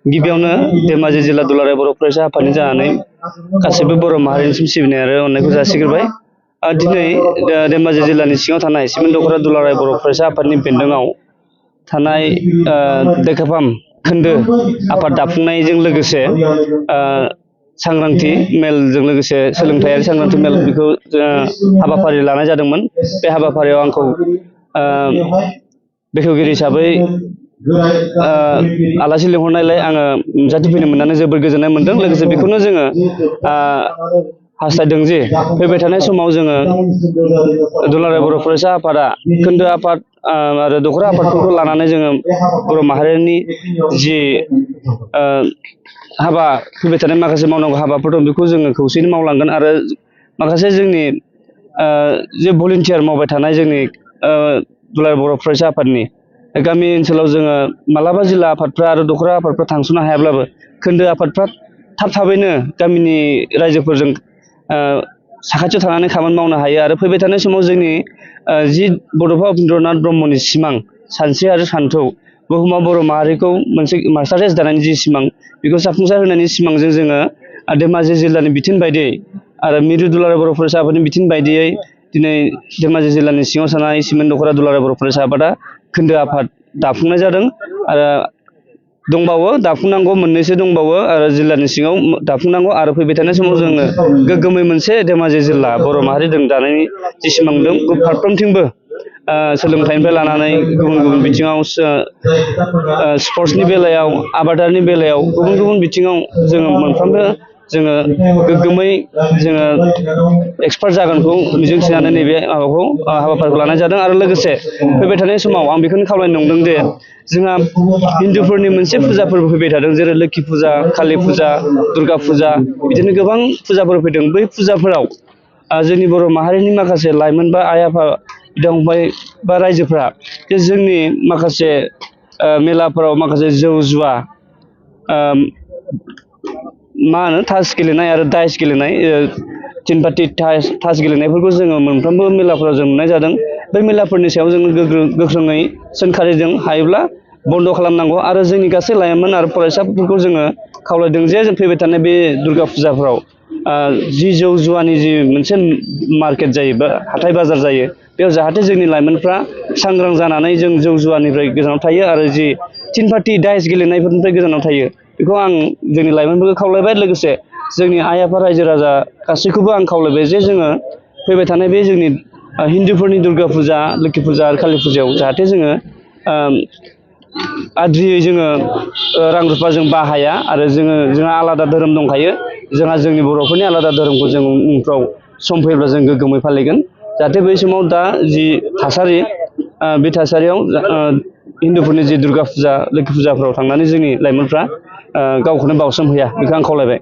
गिबियावनो धेमाजि जिल्ला दुलाराय बर' फरायसा आफादनि जानानै गासैबो बर' माहारिनिसिम सिबिनाय आरो अननायखौ जासिग्रोबाय। दिनै धेमाजि जिल्लानि सिङाव थानाय सिमेन्ट दख'रा दुलाराय बर' फरायसा आफादनि बेन्दोंआव थानाय देकाफाम खोन्दो आफाद दाफुंनायजों लोगोसे सांग्रांथि मेलजों लोगोसे सोलोंथायारि सांग्रांथि मेल बेखौ हाबाफारि लानाय जादोंमोन। बे हाबाफारियाव आंखौ बेखेवगिरि हिसाबै आलासि लिंहरनायलाय आङो नुजाथिफैनो मोननानै जोबोद गोजोननाय मोनदों। लोगोसे बेखौनो जोङो हास्थायदों जे फैबाय थानाय समाव जोङो दुलाराय बर' फरायसा आफादा खोन्दो आफाद आरो दख'रा आफादफोरखौ लानानै जोङो बर' माहारिनि जि हाबा फैबाय थानाय माखासे मावनांगौ हाबाफोर दं बेखौ जोङो खौसेयैनो मावलांगोन आरो माखासे जोंनि जे भलुन्टियार मावबाय थानाय जोंनि दुलाराय बर' फरायसा आफादनि गामि ओनसोलाव जोङो मालाबा जिल्ला आफादफ्रा आरो दख'रा आफादफ्रा थांस'नो हायाब्लाबो खोन्दो आफादफ्रा थाबैनो गामिनि रायजोफोरजों साखाथियाव थानानै खामानि मावनो हायो आरो फैबाय थानाय समाव जोंनि जि बड'फा उपेन्द्रनाथ ब्रह्मनि सिमां सानस्रि आरो सान्थौ बुहुमाव बर' माहारिखौ मोनसे मास्टाराइज दानायनि जि सिमां बेखौ जाफुंसार होनायनि सिमांजों जोङो धेमाजि जिल्लानि बिथोन बायदियै आरो मिरु दुलाराय बर' फरायसा आफादनि बिथोन बायदियै दिनै धेमाजि जिल्लानि सिङाव थानाय सिमेन्ट दख'रा दुलाराय बर' फरायसा आफादा खोन्दो आफाद दाफुंनाय जादों आरो दंबावो दाफुंनांगौ मोननैसो दंबावो आरो जिल्लानि सिङाव दाफुंनांगौ आरो फैबाय थानाय समाव जोङो गोग्गोमै मोनसे धेमाजि जिल्ला बर' माहारि दानायनि जि सिमां दं फारफ्रोमथिंबो सोलोंथाइनिफ्राय लानानै गुबुन गुबुन बिथिङाव स्पर्ट्सनि बेलायाव आबादारिनि बेलायाव गुबुन गुबुन बिथिङाव जोङो मोनफ्रोमबो जोङो गोग्गोमै जोङो एक्सपार्ट जागोनखौ मिजिंथिनानै नैबे माबाखौ हाबाफारिखौ लानाय जादों आरो लोगोसे फैबाय थानाय समाव आं बेखौनो खावलायनो नंदों जे जोंहा हिन्दुफोरनि मोनसे फुजाफोरबो फैबाय थादों जेरै लोखि फुजा कालि फुजा दुर्गा फुजा बिदिनो गोबां फुजाफोर फैदों। बै फुजाफोराव जोंनि बर' माहारिनि माखासे लाइमोन बा आइ आफा बिदा फंबाय बा रायजोफ्रा जे जोंनि माखासे मेलाफोराव माखासे जौ जुवा मा होनो तास गेलेनाय आरो दाइस गेलेनाय थिन पार्टि तास गेलेनायफोरखौ जोङो मोनफ्रोमबो मेलाफोराव जों नुनाय जादों। बै मेलाफोरनि सायाव जोङो गोख्रोङै सोंखारिजों हायोब्ला बन्द' खालामनांगौ आरो जोंनि गासै लाइमोन आरो फरायसाफोरखौ जोङो खावलायदों जे जों फैबाय थानाय बे दुर्गा फुजाफ्राव जि जौ जुवानि जि मोनसे मार्केट जायो बा हाथाय बाजार जायो बेयाव जाहाथे जोंनि लाइमोनफ्रा सांग्रां जानानै जों जौ जुवानिफ्राय गोजानाव थायो आरो जि थिन पार्टि दाइस गेलेनायफोरनिफ्राय गोजानाव थायो बेखौ आं जोंनि लाइमोनफोरखौ खावलायबाय। लोगोसे जोंनि आइ आफा रायजो राजा गासैखौबो आं खावलायबाय जे जोङो फैबाय थानाय बे जोंनि हिन्दुफोरनि दुर्गा फुजा लोखि फुजा आरो कालि फुजायाव जाहाथे जोङो आद्रियै जोङो रां रुफा जों बाहाया आरो जोंहा आलादा धोरोम दंखायो। जोंहा जोंनि बर'फोरनि आलादा धोरोमखौ जों उनफ्राव सम फैयोब्ला जों गोग्गोमै फालिगोन जाहाथे बै समाव दा जि थासारि बे थासारियाव हिन्दुफोरनि जि दुर्गा फुजा लोखि फुजाफ्राव थांनानै जोंनि लाइमोनफ्रा गावखौनो बावसोमहैया बेखौ आं खावलायबाय।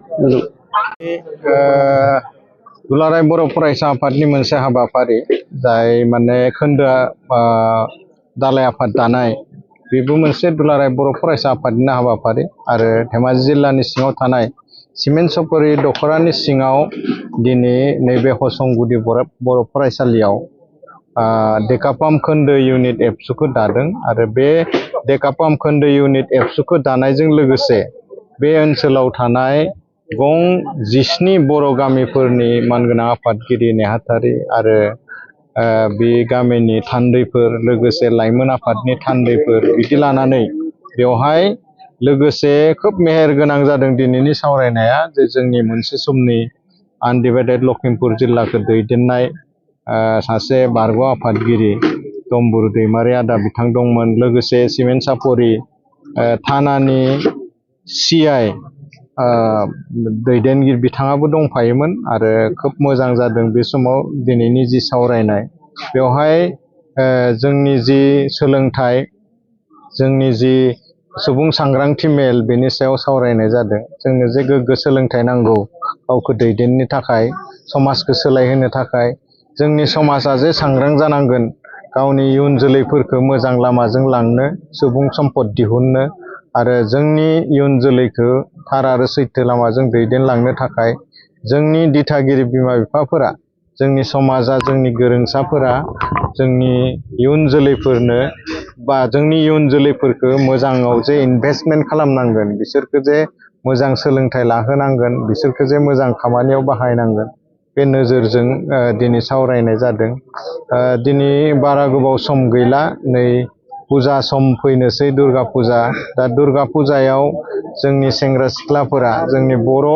दुलाराय बर' फरायसा आफादनि मोनसे हाबाफारि जाय माने खोन्दो दालाय आफाद दानाय बेबो मोनसे दुलाराय बर' फरायसा आफादनिनो हाबाफारि आरो धेमाजि जिल्लानि सिङाव थानाय सिमेन्ट सपरि दख'रानि सिङाव दिनै नैबे हसंगुदि बर' फरायसालियाव देकाफाम खोन्दो इउनिट एबसुखौ दादों आरो बे देकाफाम खोन्दो इउनिट एबसुखौ दानायजों लोगोसे बे ओनसोलाव थानाय गं 17 बर' गामिफोरनि मानगोनां आफादगिरि नेहाथारि आरो बे गामिनि थान्दैफोर लोगोसे लाइमोन आफादनि थान्दैफोर बिदि लानानै बेवहाय लोगोसे खोब मेहेर गोनां जादों दिनैनि सावरायनाया जे जोंनि मोनसे समनि आनडिभाइडेड लखिमपुर जिल्लाखौ दैदेननाय सासे बारग' आफादगिरि तम्बुरु दैमारि आदा बिथां दंमोन। लोगोसे सिमेन्ट सापरि थानानि CI दैदेनगिरि बिथाङाबो दंफायोमोन आरो खोब मोजां जादों बे समाव दिनैनि जि सावरायनाय बेवहाय जोंनि जि सोलोंथाइ जोंनि जि सुबुं सांग्रांथि मेल बेनि सायाव सावरायनाय जादों। जोंनो जे गोग्गो सोलोंथाइ नांगौ गावखौ दैदेननो थाखाय समाजखौ सोलायहोनो थाखाय जोंनि समाजा जे सांग्रां जानांगोन गावनि इयुन जोलैफोरखौ मोजां लामाजों लांनो सुबुं सम्पद दिहुननो आरो जोंनि इयुन जोलैखौ थार आरो सैथो लामाजों दैदेनलांनो थाखाय जोंनि दिथागिरि बिमा बिफाफोरा जोंनि समाजा जोंनि गोरोंसाफोरा जोंनि इयुन जोलैफोरनो बा जोंनि इयुन जोलैफोरखौ मोजाङाव जे इनभेस्टमेन्ट खालामनांगोन, बिसोरखौ जे मोजां सोलोंथाइ लाहोनांगोन, बिसोरखौ जे मोजां खामानियाव बाहायनांगोन, बे नोजोरजों दिनै सावरायनाय जादों। दिनै बारा गोबाव सम गैला, नै फुजा सम फैनोसै, दुर्गा फुजा। दा दुर्गा फुजायाव जोंनि सेंग्रा सिख्लाफोरा, जोंनि बर'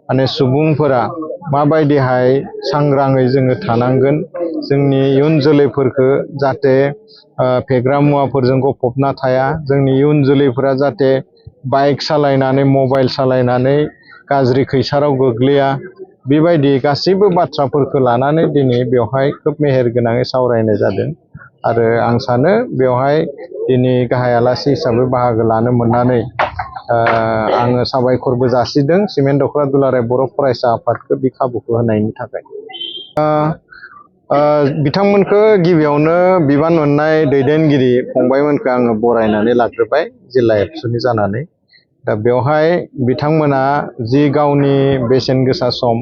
माने सुबुंफोरा माबायदिहाय सांग्राङै जोङो थानांगोन, जोंनि इयुन जोलैफोरखौ जाहाथे फेग्रा मुवाफोरजों गफबना थाया, जोंनि इयुन जोलैफोरा जाहाथे बाइक सालायनानै, मबाइल सालायनानै गाज्रि खैसाराव गोग्लैया, बेबायदि गासैबो बाथ्राफोरखौ लानानै दिनै बेवहाय खोब मेहेरगोनाङै सावरायनाय जादों। आरो आं सानो बेवहाय दिनै गाहाय आलासि हिसाबै बाहागो लानो मोननानै आङो साबायखरबो जासिदों सिमेन्ट दख'रा दुलाराय बर' फरायसा आफादखौ बे खाबुखौ होनायनि थाखाय। बिथांमोनखौ गिबियावनो बिबान मोननाय दैदेनगिरि फंबायमोनखौ आङो बरायनानै लाग्रोबाय जिल्ला एबसुनि जानानै। दा बेवहाय बिथांमोना जि गावनि बेसेन गोसा सम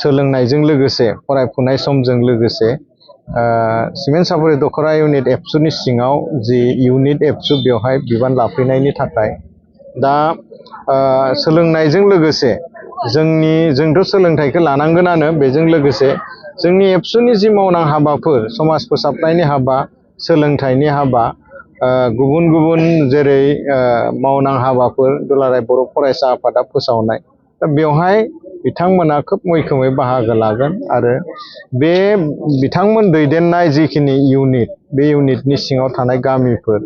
सोलोंनायजों लोगोसे, फरायफुनाय समजों लोगोसे सिमेन्ट सापरि दख'रा इउनिट एबसुनि सिङाव जि इउनिट एबसु बेवहाय बिबान लाफैनायनि थाखाय, दा सोलोंनायजों लोगोसे जोंथ' सोलोंथाइखौ लानांगोनानो, बेजों लोगोसे जोंनि एबसुनि जि मावनां हाबाफोर, समाज फोसाबनायनि हाबा, सोलोंथाइनि हाबा, गुबुन गुबुन जेरै मावनां हाबाफोर दुलाराय बर' फरायसा आफादा फोसावनाय, दा बेवहाय बिथांमोना खोब मैखोमै बाहागो लागोन। आरो बे बिथांमोन दैदेननाय जिखिनि इउनिट, बे इउनिटनि सिङाव थानाय गामिफोर,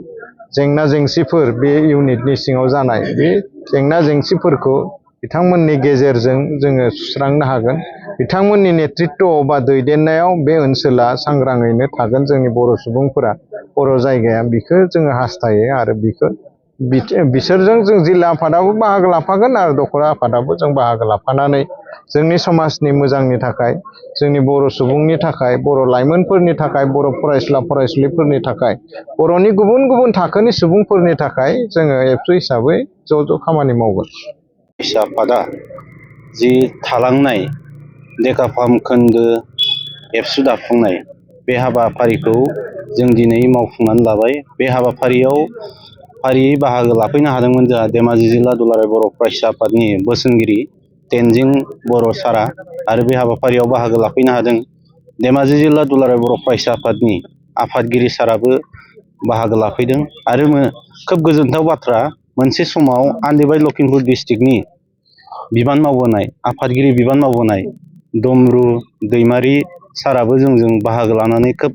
जेंना जेंसिफोर बे इउनिटनि सिङाव जानाय, बे जेंना जेंसिफोरखौ बिथांमोननि गेजेरजों जोङो सुस्रांनो हागोन। बिथांमोननि नेतृत्वआव बा दैदेननायाव बे ओनसोला सांग्राङैनो थागोन। जोंनि बर' सुबुंफोरा, बर' जायगाया, बिखौ जोङो हास्थायो। आरो बिसोरजों जों जिल्ला आफादाबो बाहागो लाफागोन आरो दख'रा आफादाबो जों बाहागो लाफानानै जोंनि समाजनि मोजांनि थाखाय, जोंनि बर' सुबुंनि थाखाय, बर' लाइमोनफोरनि थाखाय, बर' फरायसुला फरायसुलिफोरनि थाखाय, बर'नि गुबुन गुबुन थाखोनि सुबुंफोरनि थाखाय जोङो एबसु हिसाबै ज' खामानि मावगोन। फरायसा आफादा जि थालांनाय देका फाहाम खोन्दो एबसु दाफुंनाय, बे हाबाफारिखौ जों दिनै मावफुंनानै लाबाय। बे हाबाफारियाव फारियै बाहागो लाफैनो हादोंमोन जोंहा धेमाजि जिल्ला दुलाराय बर' फरायसा आफादनि बोसोनगिरि तेनजिं बर' सारा, आरो बे हाबाफारियाव बाहागो लाफैनो हादों धेमाजि जिल्ला दुलाराय बर' फरायसा आफादनि आफादगिरि साराबो बाहागो लाफैदों। आरो खोब गोजोनथाव बाथ्रा, मोनसे समाव आनडिभाइड लखिमपुर डिस्ट्रिक्टनि बिबान मावबोनाय, आफादगिरि बिबान मावबोनाय दमरु दैमारि साराबो जोंजों बाहागो लानानै खोब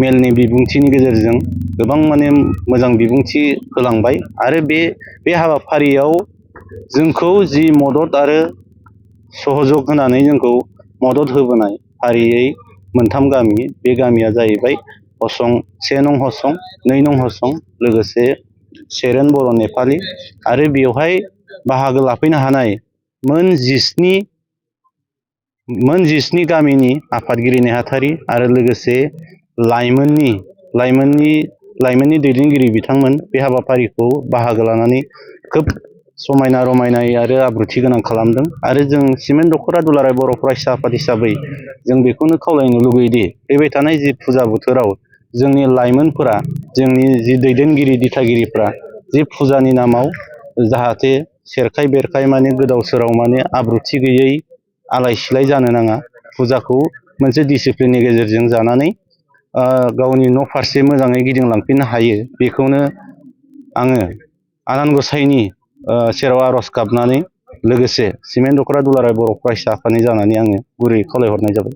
मेलनि बिबुंथिनि गेजेरजों गोबां माने मोजां बिबुंथि होलांबाय। आरो बे हाबाफारियाव जोंखौ जि मदद आरो सहयोग होनानै जोंखौ मदद होबोनाय फारियै मोनथाम गामि, बे गामिया जाहैबाय हसं, 1 नं हसं, 2 नं हसं, लोगोसे सेरेन बर' नेपालि। आरो बेवहाय बाहागो लाफैनो हानाय मोन 17 गामिनि आफादगिरि नेहाथारि आरो लोगोसे लाइमोननि दैदेनगिरि बिथांमोन बे हाबाफारिखौ बाहागो लानानै खोब समायना रमायनायै आरो आब्रुथि गोनां खालामदों। आरो जों सिमेन्ट दख'रा दुलाराय बर' फरायसा आफाद हिसाबै जों बेखौनो खावलायनो लुगैयोदि फैबाय थानाय जि फुजा बोथोराव जोंनि लाइमोनफोरा, जोंनि जि दैदेनगिरि दिथागिरिफ्रा जि फुजानि नामाव जाहाथे सेरखाय बेरखाय माने गोदाव सोराव माने आब्रुथि गैयै आलाय सिलाय जानो नाङा, फुजाखौ मोनसे डिसिप्लिननि गेजेरजों जानानै गावनि न' फारसे मोजाङै गिदिंलांफिननो हायो, बेखौनो आङो आनान गसाइनि सेराव आर'ज गाबनानै लोगोसे सिमेन्ट दख'रा दुलाराय बर' फरायसा आफादनि जानानै आङो गुरै खावलायहरनाय जाबाय।